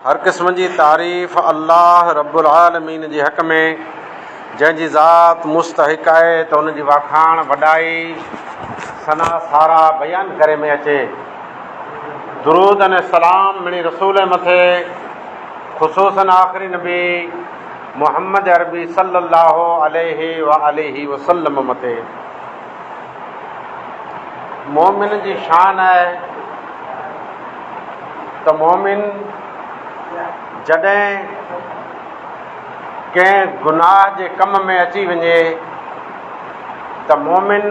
هر قسم جي تعريف الله رب العالمين جي حق ۾، جنهن جي ذات مستحق آهي ته ان جي واکاڻ، وڏائي، ثنا، ساراهه بيان ڪري ۾ اچي. درود ۽ سلام مڙئي رسول مٿي، خصوصاً آخري نبي محمد عربي صلّي الله عليه واٰله وسلّم مٿي. مؤمن جي شان آهي ته مؤمن جڏهن ڪنهن گناهه جي ڪم ۾ اچي وڃي ته مؤمن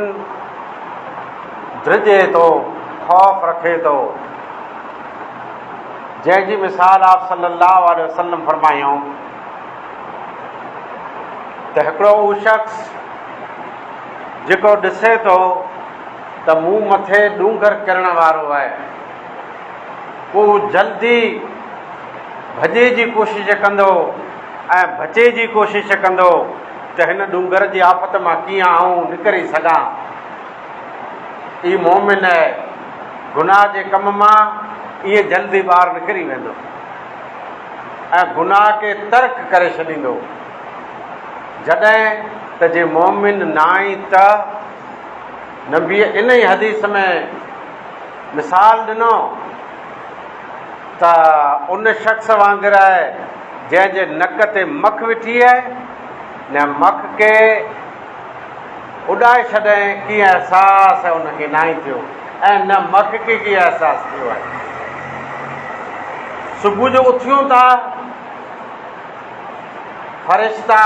ڊڄي ٿو، خوف رکي ٿو، جنهن جي مثال آپ صلي الله عليه وسلم فرمايائون ته هڪڙو اهو شخص جيڪو ڏسي ٿو ته مون مٿي ڏونگر ڪرڻ وارو آهي، پوء هو جلدي ڀڄي جي ڪوشش ڪندو ۽ بچي جي ڪوشش ڪندو ته هن ڏونگر جي آفت مان ڪيئن آئون نڪري سگهان. اي مؤمن! گناهه جي ڪم مان ائين جلدي ٻاهر نڪري ويندو ۽ گناهه کي ترڪ ڪري ڇڏيندو. جڏهن ته جي مؤمن ناهين ته نبيء انهيء حديث ۾ مثال ڏنو ته ان شخص وانگر آهي جنهن جي نڪ تي مک ويٺي آهي نه مک کي اڏائي ڇڏين ڪيئن احساس ان کي ناهي ٿيو ۽ نه مک کي ڪيئن احساس ٿيو آهي. صبح جو اٿيون ٿا. فرشتا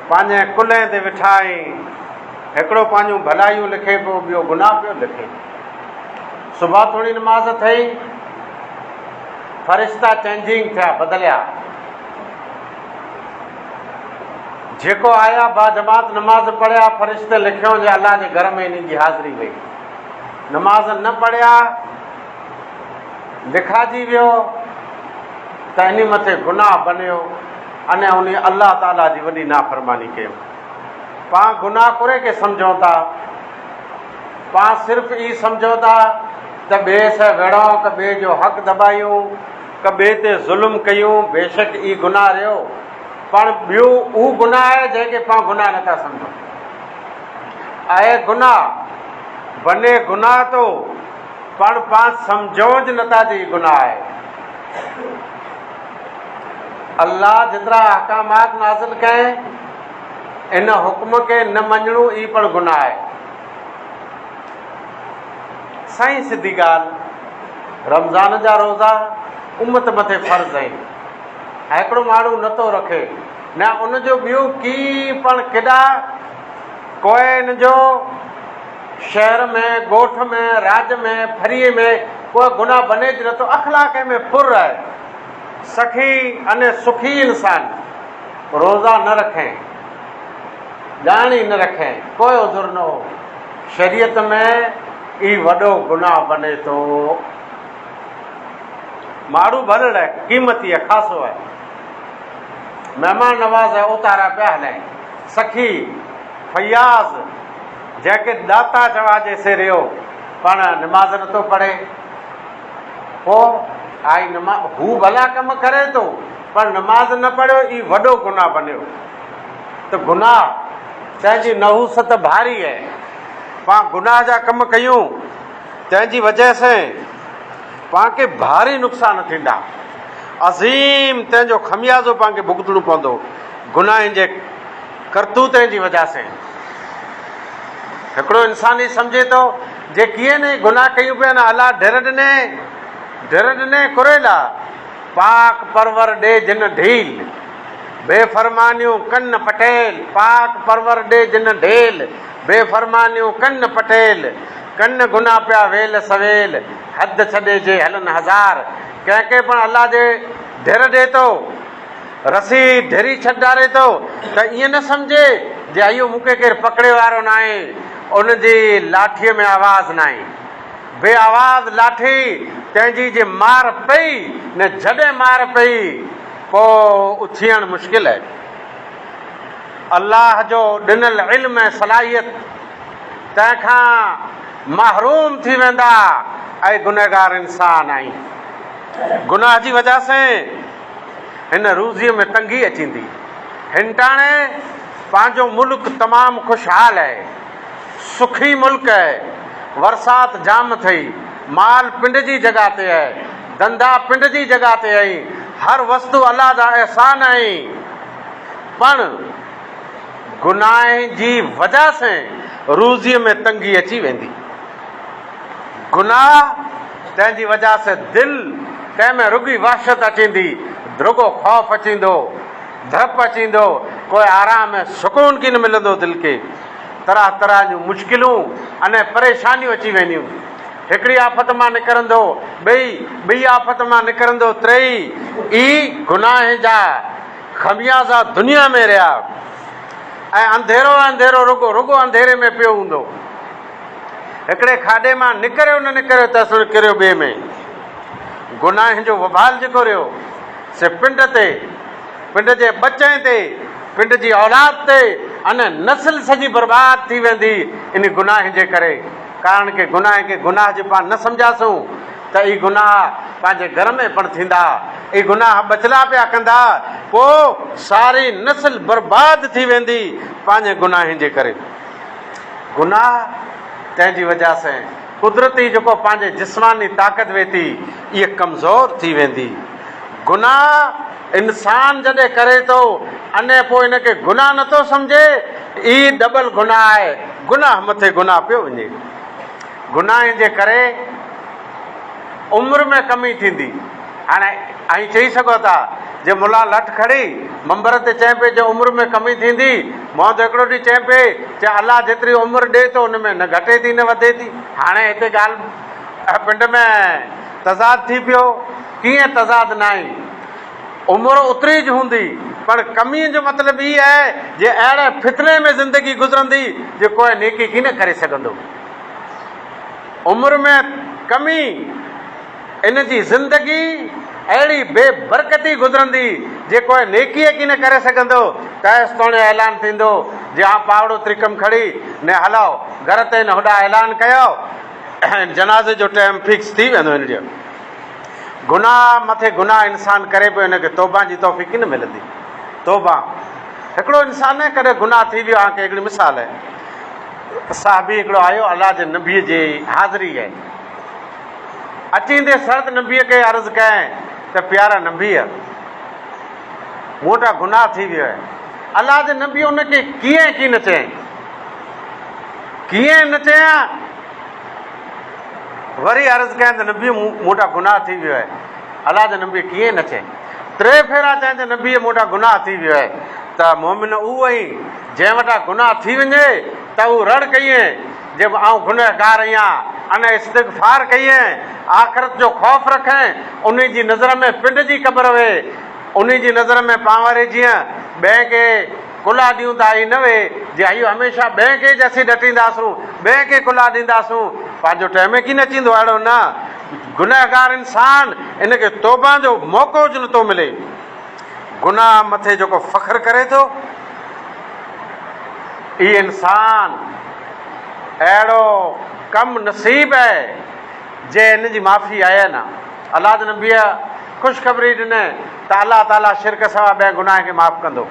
پنهنجي ڪلهي تي ويٺا آهن، هڪڙو پنهنجون ڀلايون لکي پيو، ٻيو گناهه پيو لکي. صبح ٿوري نماز ٿئي، فرشتا چينجنگ ٿيا، بدليا. جيڪو آيا باجماعت نماز پڙهيا، فرشتي لکيو جي الله جي گهر ۾ انهن جي حاضري وئي. نماز نه پڙهيا، لکاجي ويو ته انهي مٿي گناهه بنيو اني انهي الله تعالي جي وڏي نافرماني ڪيو. پان گناهه ڪري کي سمجهون ٿا. پان صرف اي سمجهون ٿا ته ٻئي سان وڙهون ڪه ٻئي جو حق دٻايون ڪه ٻئي تي ظلم ڪيون بيشڪ اي گناهه رهيو پڻ ٻيو اهو گناهه آهي جنهن کي پان گناهه نٿا سمجهون. آهي گناهه بني گناهه تو. پڻ پان سمجهونج نٿا ته هي گناهه آهي. الله جيترا احڪامات نازل ڪئين، ان حڪم کي نه مڃڻو ئي پڻ گناهه آهي. سائين سڌي ڳالهه، رمضان جا روزا امت مٿي فرض آهن ۽ هڪڙو ماڻهو نٿو رکي نه ان جو ٻيو ڪي پڻ ڪيڏا ڪوئي ان جو شهر ۾، ڳوٺ ۾، راڄ ۾، ڦريء ۾ ڪوئي گناهه بنيج نٿو، اخلاق ۾ پر آهي. سخي اني سکي انسان روزا نه رکين، ڄاڻي نه رکين، ڪوئي عذر نه هو. شريعت ۾ ئي وڏو گناهه بني ٿو. ماڙهو ڀلڙ آهي، قيمتي آهي، خاصو آهي. مهمان نواز آهي، اوتارا پيا هلائين. سخي، فياض، جنهن کي ڏاتا چواجي سي رهيو پاڻ نماز نٿو پڙهي پوء آئي نماز هو ڀلا ڪم ڪري ٿو پر نماز نه پڙهيو اي وڏو گناهه بنيو ته گناهه تنهن جي نحوست ڀاري آهي پاڻ گناهه جا ڪم ڪيون تنهن جي وجه سين پاڻ کي ڀاري نقصان ٿيندا عظيم تنهن جو خميازو پاڻ کي ڀڳتڻو پوندو گناهن جي ڪرتوتن جي وجه سين هڪڙو انسان هي سمجهي ٿو جي ڪيئن نه گناهه ڪيون پيا نه الله ڍر ڏني ڍر ڏني ڪريلا پاڪ پرور ڏي جن ڍيل بي فرمانيون ڪن پٽيل پاڪ پرور ڏي جن ڍيل بي فرمانيون ڪن پٽيل ڪن گناهه پيا ويل سويل حد ڇڏي جي هلن هزار ڪنهن کي پڻ الله جي ڍر ڏي ٿو رسي ڍري ڇڏاري ٿو ته ائين نه سمجهي جي اهو مون کي ڪير پڪڙي وارو ناهي، ان جي لاٺيء ۾ آواز ناهي. بي آواز لاٺي تنهن جي جي مار پئي نه جڏهن مار پئي پوء اٿيڻ مشڪل آهي. الله جو ڏنل علم ۽ صلاحيت تنهن کان محروم ٿي ويندا اي گنهگار انسان آهين. گناهه جي وجهه سين هن روزيء ۾ تنگي اچيندي. هنٽاڻي پنهنجو ملڪ تمام خوشحال اهي. سکي ملڪ اهي. ورسات جام ٿئي. مال پنڊ جي جڳهه تي اهي. ڌنڌا پنڊ جي جڳهه تي اهين. هر وستو الله جا احسان اهين. پڻ گناهه جي وجهه سين روزيء ۾ تنگي اچي ويندي. گناهه تنهن جي وجهه سين دل تنهن ۾ رڳي وحشت اچيندي، رڳو خوف اچيندو، ڌرپ اچيندو، ڪوئي آرام ۽ سڪون ڪين ملندو دل کي. طرح طرح جون مشڪلون اني پريشانيون اچي وينديون. هڪڙي آفت مان نڪرندو، ٻئي، ٻئي آفت مان نڪرندو، ٽئي ئي گناهه جا خميازا دنيا ۾ رهيا ۽ انڌيرو انڌيرو رڳو رڳو انڌيري ۾ پيو هوندو. هڪڙي کاڏي مان نڪريو نه نڪريو ته سڻ ڪريو ٻئي ۾. گناهن جو وبال جيڪو رهيو سي پنڊ تي، پنڊ جي ٻچن تي، پنڊ جي اولاد تي ان نسل سڄي برباد ٿي ويندي ان گناهن جي ڪري. ڪارڻ ڪي گناهه کي گناهه جي پاڻ نه سمجهاسون ته اي گناهه پنهنجي گهر ۾ پڻ ٿيندا، اي گناهه ٻچلا پيا ڪندا، پوء ساري نسل برباد ٿي ويندي پنهنجي گناهن جي ڪري. گناهه تنهن جي وجهه سين قدرتي جيڪو پنهنجي جسماني طاقت ويتي اهي ڪمزور ٿي ويندي. گناهه انسان جڏهن ڪري ٿو اني پوء ان کي گناهه نٿو سمجهي اهي ڊبل گناهه آهي گناهه مٿي گناهه پيو وڃي. گناهن جي ڪري عمر ۾ ڪمي ٿيندي. هاڻي ائين چئي سگهو ٿا جي ملا لٺ کڻي منبر تي چئين پئي جي عمر ۾ ڪمي ٿيندي، مون ته هڪڙو ڏينهن چئين پئي چي الله جيتري عمر ڏي ٿو ان ۾ نه گهٽي ٿي نه وڌي ٿي. هاڻي هتي ڳالهه پنڊ ۾ تضاد ٿي پيو. ڪيئن تضاد ناهي؟ عمر اوتري ج هوندي پر ڪميء جو مطلب هي آهي جي اهڙي فتني ۾ زندگي گذرندي جي ڪوئي نيڪي ڪين ڪري سگهندو. عمر ۾ ڪمي ان جي زندگي اهڙي بي برڪتي گذرندي جي ڪوئي نيڪيء ڪين ڪري سگهندو. تيس توڻي اعلان ٿيندو جي آن پاوڙو ترڪم کڙي ني هلائو گهر تي نه هوڏا اعلان ڪيو ۽ جنازي جو ٽيم فڪس ٿي ويندو هن جو. گناهه مٿي گناهه انسان ڪري پيو هن کي توبه جي توفيق ڪين ملندي. توبه هڪڙو انسان ڪڏهن گناهه ٿي ويو آن کي هڪڙي مثال آهي. صحابي هڪڙو آيو الله جي نبيء جي حاضري آهي. اچيندي سرد نبيء کي عرض ڪيائين ته پيارا نبيء! مون وٽان گناهه ٿي ويو آهي. الله جي نبيء ان کي ڪيئن ڪين چيائين. ڪيئن نه چيان؟ وري عرض ڪيائين ته نبيء مون وٽان گناهه ٿي ويو آهي. الله جي نبيء ڪيئن نه چيائين. ٽي ڦيرا چيائين ته نبيء مون وٽان گناهه ٿي ويو آهي ته مؤمن اهو آهين جنهن وٽان گناهه ٿي وڃي ته هو رڙ ڪيئين جي آئون گنهگار آهيان ان استغفار ڪيئين آخرت جو خوف رکين انهي جي نظر ۾ پنڊ جي قبر وي انهي جي نظر ۾ پانوري جيئن ٻئي کي ڪلها ڏيون ٿا هي نه وي جي هيو هميشه ٻئي کي جي اسين ڏٽينداسون ٻئي کي ڪلها ڏينداسون پنهنجو ٽيم ئي ڪين اچيندو اهڙو نه گنهگار انسان ان کي توبه جو موقعو جو نٿو ملي. گناهه مٿي جيڪو فخر ڪري ٿو، اي انسان اهڙو ڪم نصيب آهي جي ان جي معافي آهي نه. الله جي نبيء خوشخبري ڏني ته الله تعاليٰ شرڪ سوا ٻين گناهن کي معاف ڪندو.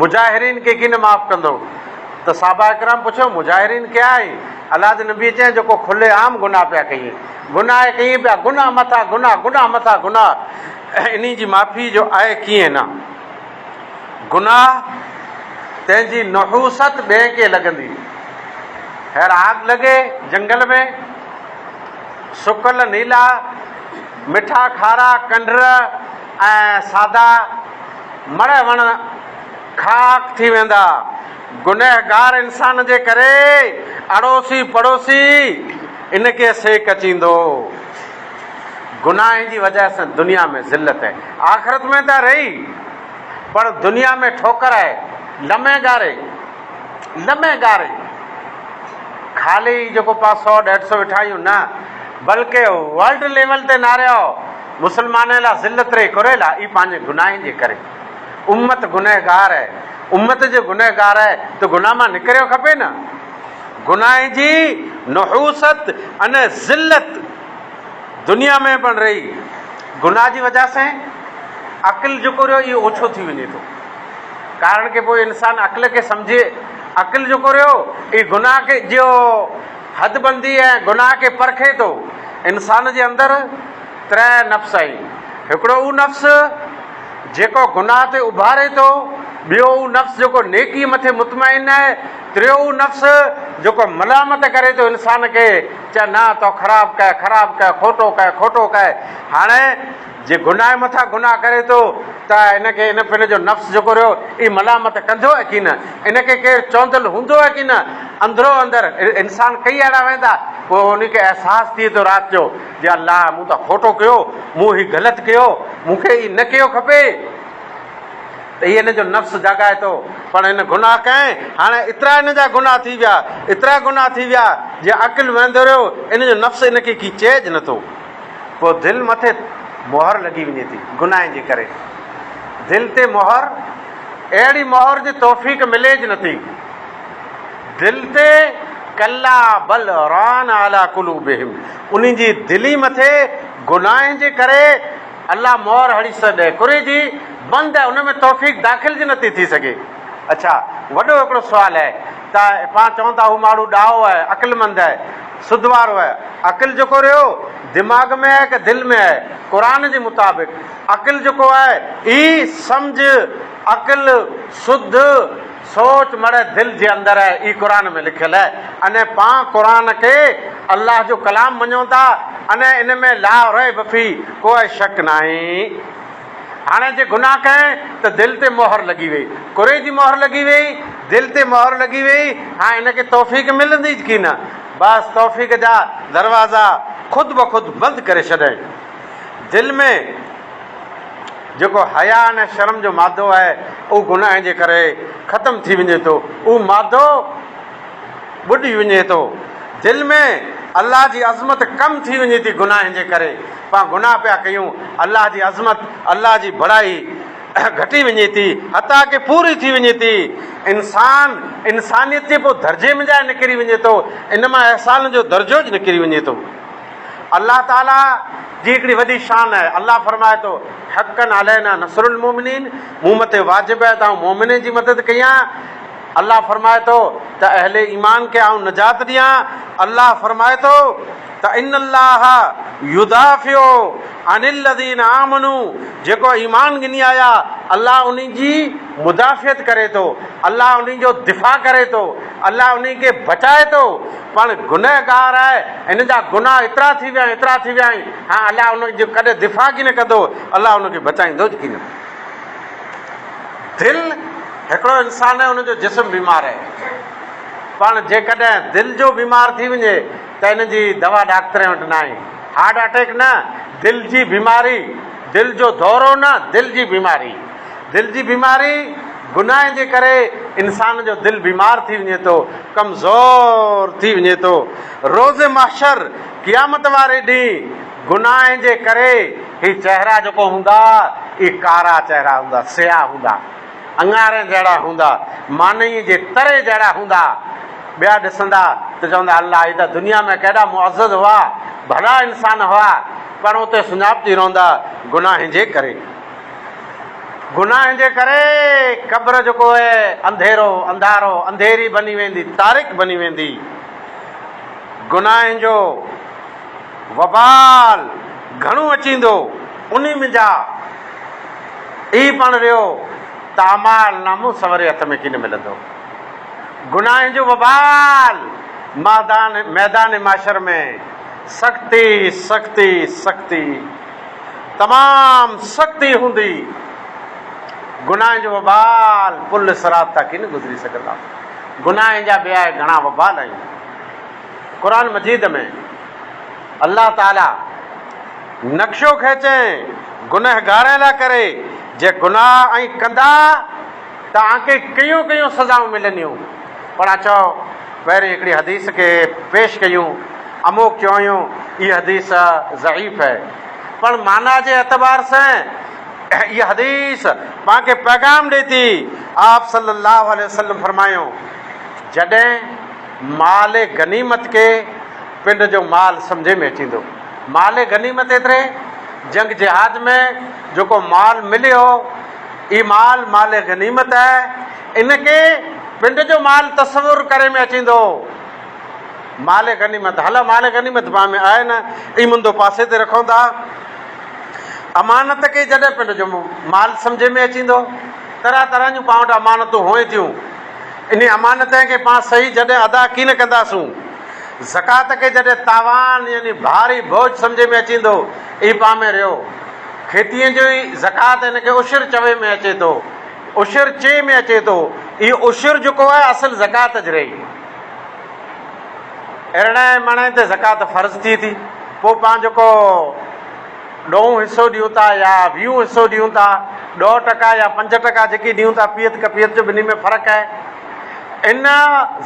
مجاهرين کي ڪين معاف ڪندو؟ ته صحابه ڪرام پڇيو مجاهرين ڪيا آهن؟ الله جي نبيء چيائين جيڪو کلي عام گناهه پيا ڪيين. گناهه ڪيين پيا، گناهه مٿان گناهه، گناهه مٿان گناهه. انهي جي معافي جو آهي ڪيئن نه؟ گناهه تنهن جي نحوست ٻئي کي لڳندي. هير آگ لڳي جنگل ۾، سڪل نيلا، مٺا کارا ڪنڍر ۽ سادا مڙهه وڻ خاڪ ٿي ويندا. گنهگار انسان جي ڪري اڙوسي پڙوسي ان کي سيڪ اچيندو. گناهن جي وجهه سان دنيا ۾ ذلت آهي. آخرت ۾ ته رهي پر دنيا ۾ ٺوڪر آهي. لمحي گاري، لمحي گاري. خالي جيڪو پاڻ سئو ڏيڍ سئو ويٺا آهيون نه بلڪه ورلڊ ليول تي ناريو مسلمانن لاء ذلت رهي ڪري لا اي پنهنجي گناهن جي ڪري. امت گنهگار آهي. امت جي گنهگار آهي ته گناهه مان نڪريو کپي نه. گناهن جي نحوست ۽ ذلت دنيا ۾ پڻ رهي. گناهه جي وجه سين عقل جيڪو رهيو اهو اوڇو ٿي وڃي ٿو. ڪارڻ ڪي پوء انسان عقل کي سمجهي عقل جيڪو رهيو اهي گناهه کي جو حد بندي ۽ گناهه کي پرکي ٿو. انسان جي اندر تري نفس آهن. هڪڙو اهو نفس جيڪو گناهه تي اڀاري ٿو، ٻيو اهو نفس جيڪو نيڪيء مٿي مطمئن آهي، ٽيون اهو نفس جيڪو ملامت ڪري ٿو انسان کي، چئه نه تو خراب ڪئه، خراب ڪئه، کوٽو ڪئه، کوٽو ڪئه. هاڻي جي گناهه مٿان گناهه ڪري ٿو ته ان کي ان پن جو نفس جيڪو رهيو اهي ملامت ڪندو آهي ڪي نه؟ ان کي ڪير چوندل هوندو آهي ڪي نه؟ اندرو اندر انسان ڪئي اهڙا ويندا پوء ان کي احساس ٿئي ٿو رات جو جي الله مون ته کوٽو ڪيو، مون هي غلط ڪيو، مون کي هي نه ڪيو کپي ته هي ان جو نفس جاڳائي ٿو پر هن گناهه ڪئين هاڻي ايترا هن جا گناهه ٿي ويا ايترا گناهه ٿي ويا جي عقل ويندو رهيو ان جو نفس ان کي ڪي چئج نٿو. پوء دل مٿي مهر لڳي وڃي ٿي گناهن جي ڪري. دل تي مهر، اهڙي مهر جي توفيق مليج نٿي. دل تي ڪلا بل ران علي قلوبهم انهن جي دلي مٿي گناهن جي ڪري الله مهر هڻي ڇڏي ڪري جي بند آهي ان ۾ توفيق داخل جي نٿي ٿي سگهي. اڇا وڏو هڪڙو سوال آهي ته پاڻ چون ٿا هو ماڻهو ڏاهو آهي عقلمند آهي سڌ وارو آهي. عقل جيڪو رهيو دماغ ۾ آهي ڪه دل ۾ آهي؟ قرآن جي مطابق عقل جيڪو آهي اي سمجهه، عقل، سڌ، سوچ مڙئي دل جي اندر آهي اي قرآن ۾ لکيل آهي اني پان قرآن کي الله جو ڪلام مڃون ٿا اني ان ۾ لا ريب في ڪوئي شڪ ناهي. هاڻي جي گناهه ڪئين ته دل تي مهر لڳي ويئي. ڪري جي مهر لڳي ويئي، دل تي مهر لڳي ويئي، هاڻي هن کي توفيق ملندي ڪي نه؟ بس توفيق جا دروازا خود بخود بند ڪري ڇڏيائين. دل ۾ جيڪو حياء ۽ شرم جو مادو آهي، اهو گناهه جي ڪري ختم ٿي وڃي ٿو. اهو مادو ٻڏي وڃي ٿو. دل ۾ الله جي عظمت ڪم ٿي وڃي ٿي گناهن جي ڪري. پاڻ گناهه پيا ڪيون، الله جي عظمت، الله جي بڙائي گهٽي وڃي ٿي، حتيٰ ڪه پوري ٿي وڃي ٿي. انسان انسانيت جي پوء درجي منجهان نڪري وڃي ٿو، ان مان احسان جو درجو ئي نڪري وڃي ٿو. الله تعاليٰ جي هڪڙي وڏي شان آهي، الله فرمائي ٿو، حقا علينا نصر المومنين، مون مٿي واجب آهي ته آئون مومنن جي مدد ڪيان. الله فرمائي ٿو ته اهل ايمان کي آئون نجات ڏيان. الله فرمائي ٿو ته ان الله يدافع عن الذين آمنوا جيڪو ايمان ڳني آيا الله انهن جي مدافعت ڪري ٿو، الله انهن جو دفاع ڪري ٿو، الله انهن کي بچائي ٿو. پڻ گنهگار آهي، ان جا گناهه ايترا ٿي ويا آهن، ايترا ٿي ويا آهن، هاڻ الله انهن جو ڪڏهن دفاع ڪين ڪندو، الله انهن کي بچائيندو ڪين. دل هڪڙو انسان آهي ان جو جسم بيمار آهي پڻ جيڪڏهن دل جو بيمار ٿي وڃي ته ان جي دوا ڊاڪٽرن وٽ ناهي. هارٽ اٽيڪ نه دل جي بيماري، دل جو دورو نه دل جي بيماري. دل جي بيماري گناهن جي ڪري انسان جو دل بيمار ٿي وڃي ٿو، ڪمزور ٿي وڃي ٿو. روز محشر، قيامت واري ڏينهن، گناهن جي ڪري هي چهرا جيڪو هوندا اهي ڪارا چهرا هوندا، سياهه هوندا، اڱارن جهڙا هوندا، مانيء جي تري جهڙا هوندا. ٻيا ڏسندا ته چوندا الله هي ته دنيا ۾ ڪيڏا معزز هئا، ڀلا انسان هئا، پڻ اتي سڃاپجي رهندا گناهن جي ڪري. گناهن جي ڪري قبر جيڪو اهي انڌيرو، انڌارو، انڌيري بني ويندي، تاريڪ بني ويندي. گناهن جو وبال گهڻو اچيندو، انهي منجها اي پڻ رهيو ته اعمال نامو سوري هٿ ۾ ڪين ملندو. گناهن جو وبال مادان ميدان محشر ۾ سختي سختي سختي تمام سختي هوندي. گناهن جو وبال پل صراط تان ڪين گذري سگهندا. گناهن جا ٻيا گهڻا وبال آهن. قرآن مجيد ۾ الله تعالي نقشو کيچين گنهگارن لاء ڪري جي گناهه ۽ ڪندا ته آنکي ڪيون ڪيون سزائون ملنديون پر اچو پهرين هڪڙي حديث کي پيش ڪيون اموڪ چيون اي حديث ضعيف هي پر معنيٰ جي اعتبار سين اي حديث پان کي پيغام ڏي ٿي آپ صلي الله عليه وسلم فرمايو جڏهن مال غنيمت کي پنڊ جو مال سمجهي ۾ اچيندو. مال غنيمت ايتري جنگ جهاد ۾ جيڪو مال مليو، اي مال مال غنيمت آهي، ان کي پنڊ جو مال تصور ڪري ۾ اچيندو. مال غنيمت، هلا مال غنيمت پاڻ ۾ آهي نه، اي مندو پاسي تي رکون ٿا. امانت کي جڏهن پنڊ جو مال سمجهي ۾ اچيندو، طرح طرح جون پاڻ وٽ امانتون هئين ٿيون، انهي امانتين کي پاڻ صحيح جڏهن ادا ڪين ڪنداسون، زڪوات کي جڏهن تاوان يعني ڀاري بوجھ سمجهي ۾ اچيندو، اي پاڻ ۾ رهيو. کيتيء جو ئي زڪوات ان کي عشر چوي ۾ اچي ٿو. عشر چي ۾ اچي ٿو. اهو عشر جيڪو آهي اصل زڪوات جي رهي. ارڙهين مڻين تي زڪوات فرض ٿئي ٿي. پوء پاڻ جيڪو ڏهون حصو ڏيون ٿا يا ويهون حصو ڏيون ٿا، 10% يا 5% جيڪي ڏيون ٿا پيت ڪپيت جو ٻنهي ۾ فرق آهي. ان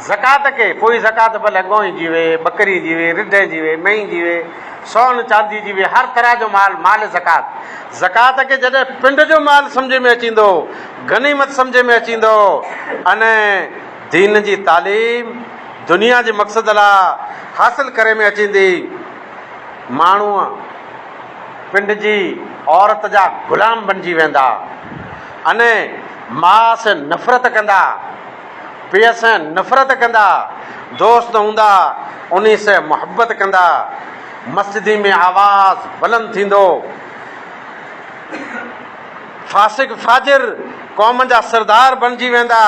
زڪوات کي پوء زڪوات ڀلي ڳوهين جي وي، ٻڪري جي وي، رڍين جي وي، مينهن جي وي، سون چاندي جي وي، هر طرح جو مال مال زڪوات. زڪوات کي جڏهن پنڊ جو مال سمجهه ۾ اچيندو، غنيمت سمجهه ۾ اچيندو ان دين جي تعليم دنيا جي مقصد لاء حاصل ڪري ۾ اچيندي. ماڻهوء پنڊ جي عورت جا غلام بنجي ويندا ان ماء سين نفرت ڪندا، پيء سين نفرت ڪندا، دوست هوندا انهي سين محبت ڪندا، مسجدي ۾ آواز بلند ٿيندو، فاسق فاجر قوم جا سردار بڻجي ويندا،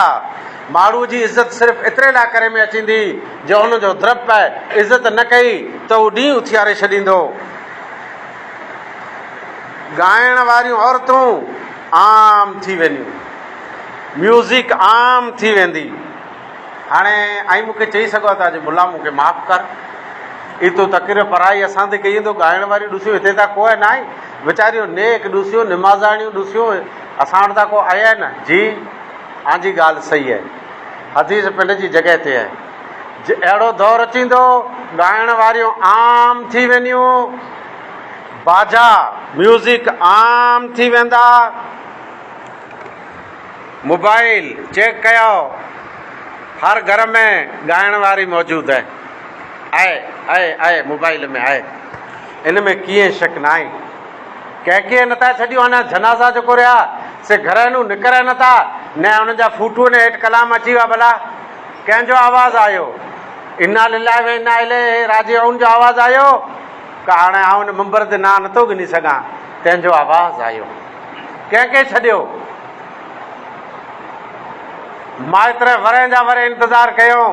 ماڻهوء جي عزت صرف ايتري لاء ڪري ۾ اچيندي جو ان جو درپ عزت نه ڪئي ته هو ڏينهن اٿياري ڇڏيندو. ڳائڻ واريون عورتون عام ٿي وينديون، ميوزڪ عام ٿي ويندي. هاڻي ائين مون کي چئي سگهو ٿا جي ملا مون کي معاف ڪر، اي تو تقرير پرائي اسان تي ڪئي تو ڳائڻ واريون ڏسيون هتي ته ڪو نه آئي، ويچاريون نيڪ ڏسيون نمازاڻيون ڏسيون اسان وٽ ته ڪو آيا نه. جي آن جي ڳالهه صحيح آهي، حديث پنڊ جي جڳهه تي آهي. جي اهڙو دور اچيندو ڳائڻ واريون عام ٿي وينديون. باجا، ميوزڪ عام ٿي ويندا. موبائل چيڪ ڪيو هر گهر ۾ ڳائڻ واري موجود آهي. آهي آهي آهي موبائل ۾ آهي ان ۾ ڪيئن شڪ ناهي. ڪنهن کي نٿا ڇڏيون اڃا جنازا جيڪو رهيا سي گهر نون نڪرن نٿا نه انهن جا فوٽو نه هيٺ ڪلام اچي ويا ڀلا ڪنهن جو آواز آيو انا لله و انا اليه راجعون جو آواز آيو. ته هاڻي آئون هن منبر تي نانء نٿو ڳنهي سگهان، تنهن جو آواز آيو. ڪنهن کي ڇڏيو؟ مائتر ورهين جا ورهيه انتظار ڪيو.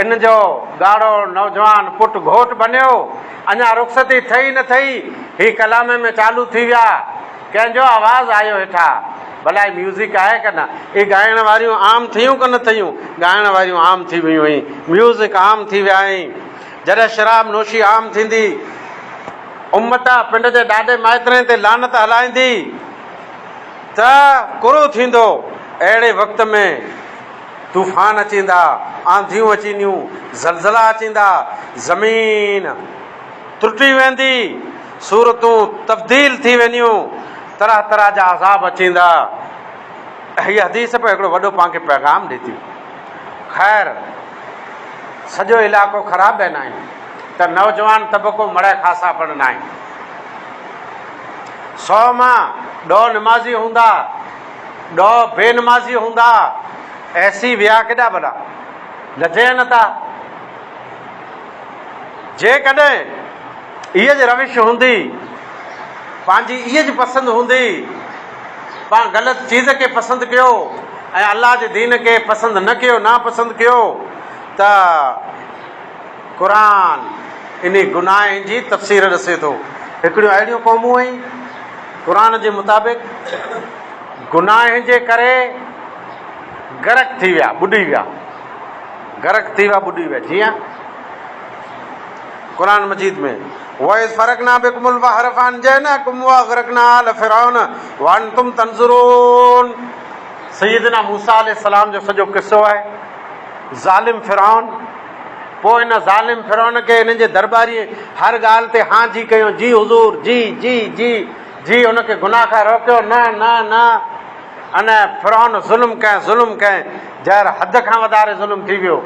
ان جو ڳاڙهو نوجوان پٽ گهوٽ بنيو. اڃا رخصتي ٿئي نه ٿئي، هي ڪلامي ۾ چالو ٿي ويا. ڪنهن جو آواز آيو هيٺان. ڀلا هي ميوزڪ آهي ڪه نه؟ اهي ڳائڻ واريون عام ٿيون ڪه نه ٿيون؟ ڳائڻ واريون عام ٿي ويون هين. ميوزڪ عام ٿي ويا هين. جڏهن شراب نوشي عام ٿيندي، امت پنڊ جي ڏاڏي مائترين تي لعنت هلائيندي ته ڪرو ٿيندو. اهڙي وقت ۾ طوفان اچيندا، آنڌيون اچينديون، زلزلا اچيندا، زمين ترٽي ويندي، صورتون تبديل ٿي وينديون، طرح طرح جا عذاب اچيندا. هيء حديث به هڪڙو وڏو پاڻ کي پيغام ڏئي ٿي. خير سڄو علائقو خراب به ناهي ته نوجوان طبقو مڙئي خاصا پڻ ناهي. 100 مان 10 نمازي هوندا، 10 بي نمازي هوندا، ايسي ويا ڪيڏا ڀلا لجين نه ٿا. جيڪڏهن ايء جي روش هوندي، پنهنجي ايء جي پسند هوندي، پاڻ غلط چيز کي پسند ڪيو ۽ الله جي دين کي پسند نه ڪيو، ناپسند ڪيو ته قرآن انهي گناهه جي تفسير ڏسي ٿو. هڪڙيون اهڙيون قومون آهن قرآن جي مطابق گناهه جي ڪري غرق ٿي ويا، ٻڏي ويا، غرق ٿي ويا، ٻڏي ويا، جيئن قرآن مجيد ۾ واذ فرقنا بڪم البحر فانجيناڪم واغرقنا آل فرعون وانتم تنظرون سيدنا موسيٰ عليه السلام جو سڄو قصو آهي ظالم فرعون پوء ان ظالم فرعون کي انهن جي درٻاري هر ڳالهه تي هان جي ڪيو جي حضور جي جي جي جي ان کي گناهه کان روڪيو نه نه نه ان فرعون ظلم ڪئين ظلم ڪئين جهر حد کان وڌاري ظلم ٿي ويو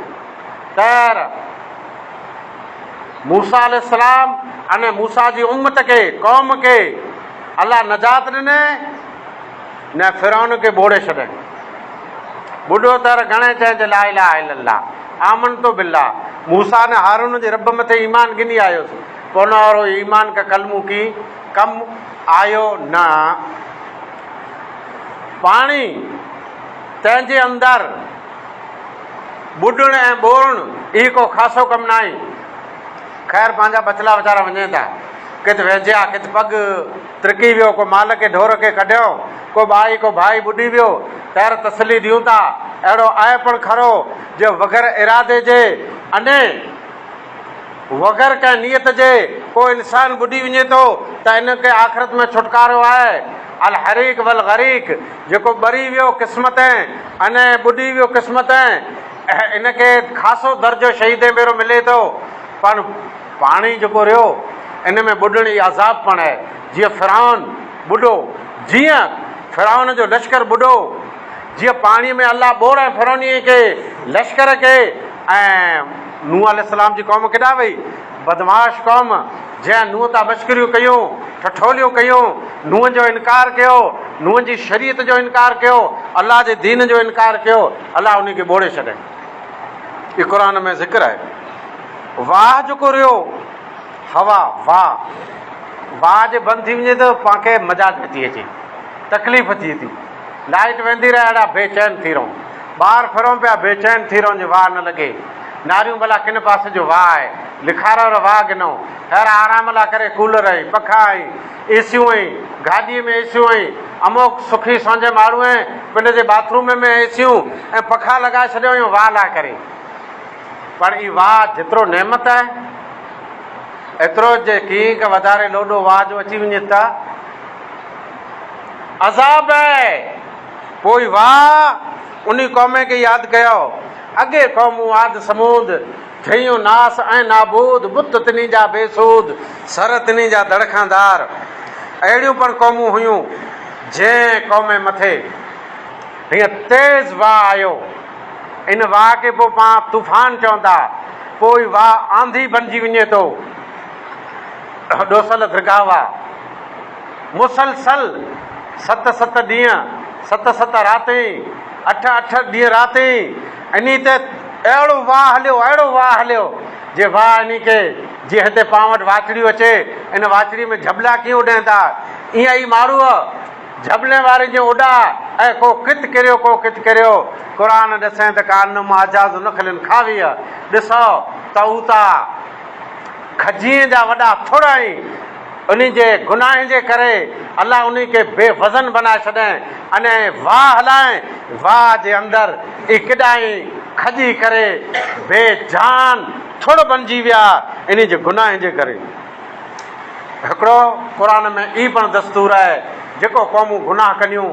تير موسيٰ عليه السلام ۽ موسيٰ جي امت کي، قوم کي، الله نجات ڏني نه فرعون کي ٻوڙي ڇڏين. ٻڏو تر گهڻي چئين ته لا اله الا الله آمنت بالله موسيٰ نه هارون جي رب مٿي ايمان گني آيوس پوء نه اورو ايمان ڪا ڪلمو ڪي ڪم آيو نه پاڻي تنهن جي اندر ٻڏڻ ۽ ٻوڙڻ اي ڪو خاصو ڪم ناهي. خير پنهنجا ٻچلا ويچارا وڃين ٿا. ڪٿ ويجهيا، ڪٿ پڳ ترڪي ويو، ڪو مال کي ڍور کي ڪڍيو، ڪو ٻائي ڪو ڀائي ٻڏي ويو، تير تسلي ڏيون ٿا. اهڙو آهي پڻ کرو جو وغير ارادي جي اني وغير ڪنهن نيت جي ڪو انسان ٻڏي وڃي ٿو ته ان کي آخرت ۾ ڇوٽڪارو آهي. الحريق والغريق جيڪو ٻري ويو قسمتين اني ٻڏي ويو قسمتين ان کي خاصو درجو شهيدين ڀيرو ملي ٿو. پر پاڻي جيڪو رهيو ان ۾ ٻڏڻ ئي عذاب پڻ آهي. جيئن فرعون ٻڏو، جيئن فرعون جو لشڪر ٻڏو، جيئن پاڻي ۾ الله ٻوڙ ۽ فرعونين کي لشڪر کي ۽ نوح عليه السلام جي قوم ڪيڏانهن وئي؟ بدمعاش قوم جنهن نوح تان مشڪريون ڪيون، ٺٺوليون ڪيون، نوح جو انڪار ڪيو، نوح جي شريعت جو انڪار ڪيو، الله جي دين جو انڪار ڪيو، الله انهي کي ٻوڙي ڇڏيائين. اهو قرآن ۾ ذڪر آهي. واهه جيڪو رهيو هوا واهه واهه جي بند ٿي وڃي ته پان کي مزا نٿي اچي تڪليف ٿئي ٿي لائٽ ويندي رهي اهڙا بي چين ٿي رهون ٻاهر ڦرون پيا بي چين ٿي رهون جي واهه نه لڳي ناريون ڀلا ڪن پاسي جو واهه آهي لکارو ر واهه گنو خير آرام لا ڪري ڪولر ۽ پکا ۽ ايسيون ۽ گاڏي ۾ ايسيون ۽ اموڪ سکي سونجي ماڙو ۽ پنڊ جي باٿروم ۾ ايسيون ۽ پکا لڳائي ڇڏيو آهيون واهه لا ڪري پر اي واهه جيترو نعمت آهي ايترو جي ڪينڪ وڌاري لوڏو واهه جو اچي وڃي ته عذاب آهي. پوء واهه انهي قوم کي ياد ڪيو. اڳي قومون عاد ثمود، ٿيون ناس ۽ نابود، بت تنهي جا بي سود، سر تنهي جا دڙکاندار. اهڙيون پڻ قومون هيون، جنهن قوم مٿي هيئن تيز واهه آيو. ان واء کي پوء پاڻ طوفان چوندا. پوء اهو واء آنڌي بنجي وڃي ٿو. ڏوسل درگاهه واء مسلسل ست ست ڏينهن، ست ست راتين، اٺ اٺ ڏينهن راتين انهي تي اهڙو واء هليو، اهڙو واء هليو جي واء انهي کي جيئن هتي پاڻ وٽ واچڙيون اچي، ان واچڙي ۾ جهٻلا ڪيئن اڏين ٿا، ائين ئي ماڙهوء جهٻلين واري جي اڏا ۽ ڪو ڪت ڪريو ڪو ڪت ڪريو. قرآن ڏسين ته ڪانم اعجاز نخل خاويه ڏسو ته او تا کجين جا وڏا ٿڙ آهين انهي جي گناهن جي ڪري الله انهي کي بي وزن بنائي ڇڏين اني واهه هلائين واهه جي اندر اي ڪڏاهين کڄي ڪري بي جان ٿڙ بنجي ويا انهي جي گناهن جي ڪري. هڪڙو قرآن ۾ ئي پڻ دستور آهي، جيڪو قومون گناهه ڪنيون،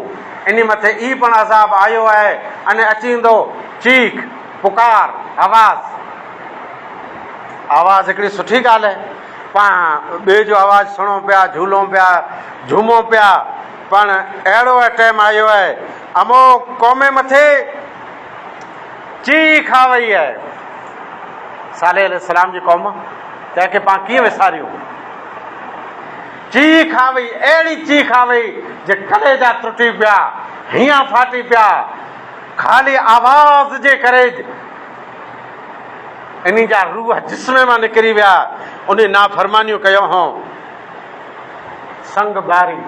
انهي مٿي ئي پڻ عذاب آيو آهي ۽ اچي ايندو، چيخ، پڪار، آواز. آواز هڪڙي سٺي ڳالهه آهي، پاڻ ٻئي جو آواز سڻون پيا، جهولون پيا، جهومون پيا، پڻ اهڙو ٽيم آيو آهي، امو قومي مٿي چيخ آ وئي آهي. صالح عليه السلام جي قوم تنهن کي پاڻ ڪيئن وساريون. چيخ آ وئي، اهڙي چيخ آ وئي جي ڪليجا ٽٽي پيا، هينئان ڦاٽي پيا، خالي آواز جي ڪري انهي جا روح جسم مان نڪري ويا، انهي نافرمانيون ڪيون هون. سنگ باري،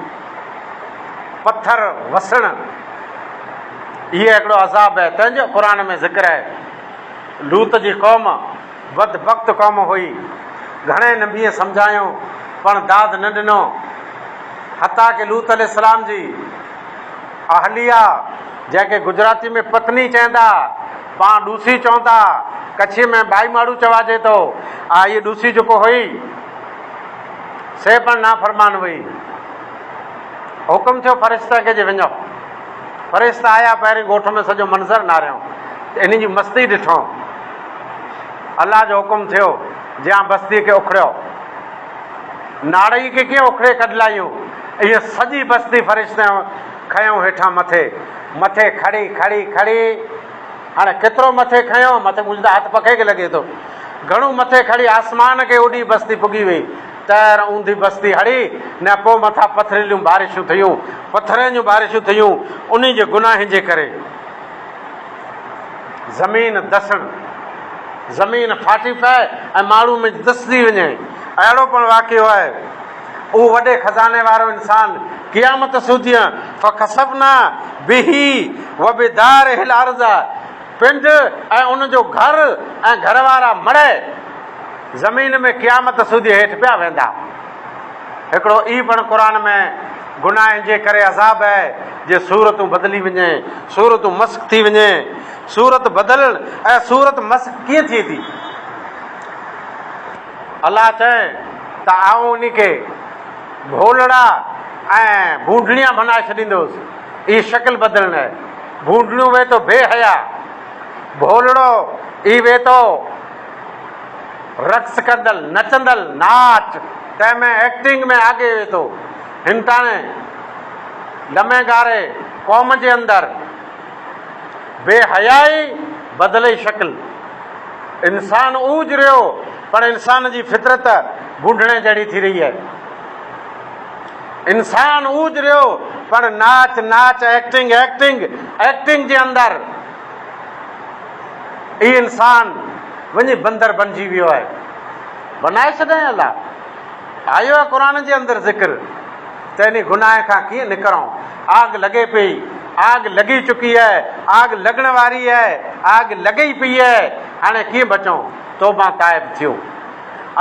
پٿر وسڻ، اهي هڪڙو عذاب آهي، تنهن جو قرآن ۾ ذڪر آهي. لوط جي قوم بدبخت قوم هئي. گهڻي نبين سمجهايو پڻ داد نه ڏنو. حتيٰ ڪه لوط عليه السلام جي اهليه جنهن کي گجراتي ۾ پتني چئندا، پاڻ ڏوسي چوندا، ڪڇي ۾ ٻائي ماڙو چواجي ٿو، اها هيء ڏوسي جيڪو هئي، سي پڻ نافرمان هئي. حڪم ٿيو فرشتن کي جي وڃو. فرشتا آيا پهرين ڳوٺ ۾ سڄو منظر ناريائون ته انهن جي مستي ڏٺائون. الله جو حڪم ٿيو جيان بستيء کي اکڙيو. ناڙئي کي ڪيئن اکڙي ڪڍلايون ائين سڄي بستي فرشتن کنيو هيٺان مٿي مٿي کڙي کڙي کڙي هاڻي ڪيترو مٿي کنيو مٿي منهنجو ته هٿ پکي کي لڳي ٿو. گهڻو مٿي کڙي آسمان کي اڏي بستي پڳي وئي. تهر اونڌي بستي هڙي، نه پوء مٿان پٿريليون بارشون ٿيون، پٿرين جون بارشون ٿيون، انهي جي گناهن جي ڪري. زمين دسڻ، زمين ڦاٽي پئي ۽ ماڻهو ۾ دسجي وڃي، اهڙو پڻ واقعو آهي. اهو وڏي خزاني وارو انسان قيامت سوديء فخسفنا به وبداره الارض پنڊ ۽ ان جو گهر ۽ گهر وارا مڙئي زمين ۾ قيامت سوديء هيٺ پيا ويندا. هڪڙو اي پڻ قرآن ۾ گناهن جي ڪري عذاب آهي جي صورتون بدلي وڃي، صورتون مسخ ٿي وڃي. صورت بدلڻ ۽ صورت مسخ ڪيئن ٿئي ٿي؟ الله چئي ته آئون انهي کي ڀولڙا ۽ ڀونڊڻيا بنائي ڇڏيندوس. اي شڪل بدلڻ آهي. ڀونڊڻيون وي تو بي حيا، ڀولڙو اي وي تو رقص ڪندل، نچندل، ناچ تنهن ۾ ايڪٽنگ ۾ آگي وي ٿو. هنٽاڻي لمي گاري قوم جي اندر بي حيائي بدلئي شڪل. انسان اوج رهيو پر انسان جي فطرت ڀونڊڻي جهڙي ٿي رهي آهي. انسان اوج رهيو پر ناچ ناچ ايڪٽنگ ايڪٽنگ ايڪٽنگ جي اندر اي انسان وڃي بندر بنجي ويو آهي. بنائي ڇڏيائين الله. آيو آهي قرآن جي اندر ذڪر ته انهي گناهه کان ڪيئن نڪرون. آگ لڳي پئي، آگ لڳي چڪي آهي، آگ لڳڻ واري آهي، آگ لڳي پئي آهي، هاڻي ڪيئن بچون؟ توبه تائب ٿيون.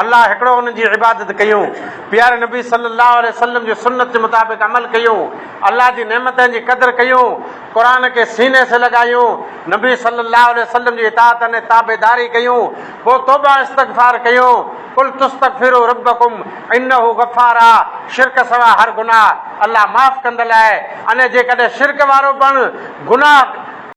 الله هڪڙو ان جي عبادت ڪيون، پياري نبي صلي الله عليه وسلم جي سنت جي مطابق عمل ڪيون، الله جي نعمتن جي قدر ڪيون، قرآن کي سيني سي لڳايون، نبي صلي الله عليه وسلم جي اطاعت ۽ تابعداري ڪيون، پوء توبه استغفار ڪيون، قل تستغفروا ربڪم انه غفار آ، شرڪ سوا هر گناهه الله معاف ڪندل آهي، اني جيڪڏهن شرڪ وارو پڻ گناهه.